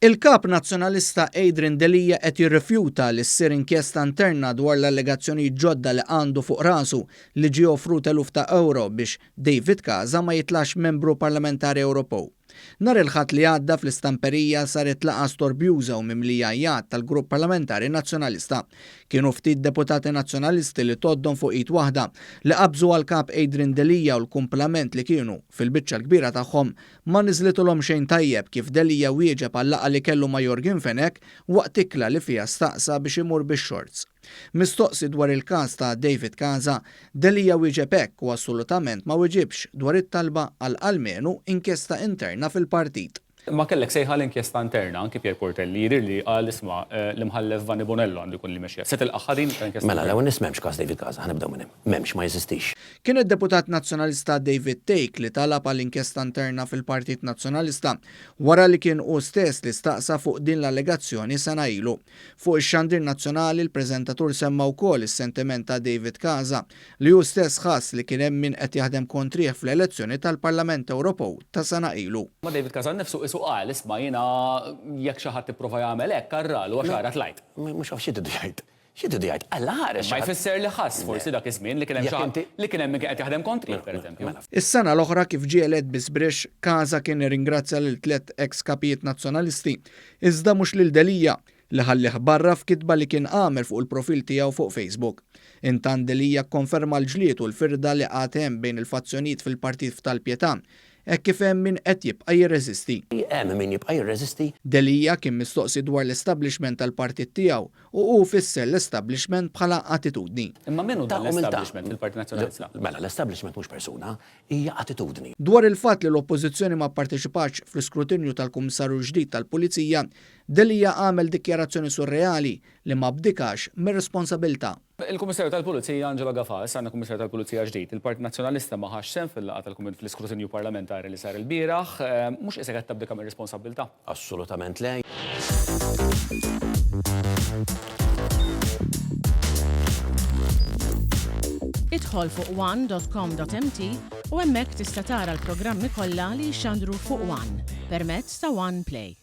Il-Kap Nazzjonalista Adrian Delia qed jirrifjuta li ssir inkjesta interna dwar l-allegazzjonijiet ġodda li għandu fuq rasu li ġie offrut eluf ta' ewro biex David Casa ma jitlax Membru Parlamentari Ewropew. Nhar il-Ħadd li għadda fl-Istamperija saret laqgħa storbjuża u mimlija għajjat tal-Grupp Parlamentari Nazzjonalista. Kienu ftit deputati Nazzjonalisti li tgħoddhom fuq id waħda li qabżu għall-Kap Adrian Delia u l-kumplament li kienu, fil-biċċa l-kbira tagħhom, Ma niżlitulhom xejn tajjeb kif Delia wieġeb għal-laqgħa li kellu ma' Yorgen Fenech waqt ikla li fiha staqsa biex imur bix-shorts. Mistoqsi dwar il-każ ta' David Casa, Delia wieġeb hekk u assolutament ma wiġibx dwar it-talba għal almenu inkjesta interna fil-partit. Imma kellek sejħa għal inkjesta interna, anki Pierre Portelli jidhirli li qal isma' l-Imħallef Vanni Bonello għandu jkun li jmexxiha. Se tilqagħha din l-inkjesta Mela, l-ewwel nett m'hemmx każ David Casa, ħa nibdew minn hemm. M'hemmx, ma jeżistix. Kien id-Deputat Nazzjonalista David Thake li talab għal inkjesta interna fil-Partit Nazzjonalista wara li kien hu stess li staqsa fuq din l-allegazzjoni sena ilu. Fuq ix-xandir nazzjonali l-preżentatur semma wkoll is-sentiment ta' David Casa li hu stess ħass li kien hemm min qed jaħdem kontrih fl-elezzjoni tal-Parlament Ewropew ta' sena ilu. Ma David Casa nnifsu qisu qal, isma' jiena jekk xi ħadd ipprova jagħmel hekk arralu għax ara tlajt. Mhux għax xi tridu jgħid. Xi tridu jgħid? Alla ħares xi ħadd. Ma jfisser li ħass forsi dak iż-żmien li kien hemm xi ħadd li kien hemm min kien qed jaħdem kontrih, pereżempju. Is-sena l-oħra kif ġie elett bi żbrixx, Casa kien irringrazzja lil tlett eks kapijiet Nazzjonalisti, iżda mhux lil Delia, li ħallieh barra f'kitba li kien għamel fuq il-profil tiegħu fuq Facebook. Intant Delia kkonferma l-ġlied u l-firda li għad hemm bejn il-fazzjonijiet fil-partit f'Tal-Pietà, hekk kif hemm min qed jibqa' jirreżisti. Hemm min jibqa' jirreżisti. Delia kien mistoqsi dwar l-establishment tal-partit tiegħu u hu fisser l-establishment bħala attitudni. Imma min hu dan l-establishment fil-Partit Nazzjonalista? Mela, l-establishment mhux persuna, hija attitudni. Dwar il-fatt li l-Oppożizzjoni ma pparteċipatx fl-iskrutinju tal-Kummissarju l-ġdid tal-Pulizija, Delia għamel dikjarazzjoni surreali li ma abdikax mir-responsabilità. Il-Kummissarju tal-Pulizija Angelo Gafà, issa għandna Kummissarju tal-Pulizija ġdid. Il-Partit Nazzjonalista ma ħax sehem fil-laqgħa tal-Kumit fl-iskrutinju parlamentari li sar ilbieraħ. Mhux qisek qed tabdika mir-responsabbiltà? Assolutament le. Idħol fuq one dot com dot mt u hemmhekk tista' tara l-programmi kollha li jixxandru fuq one permezz ta' One Play.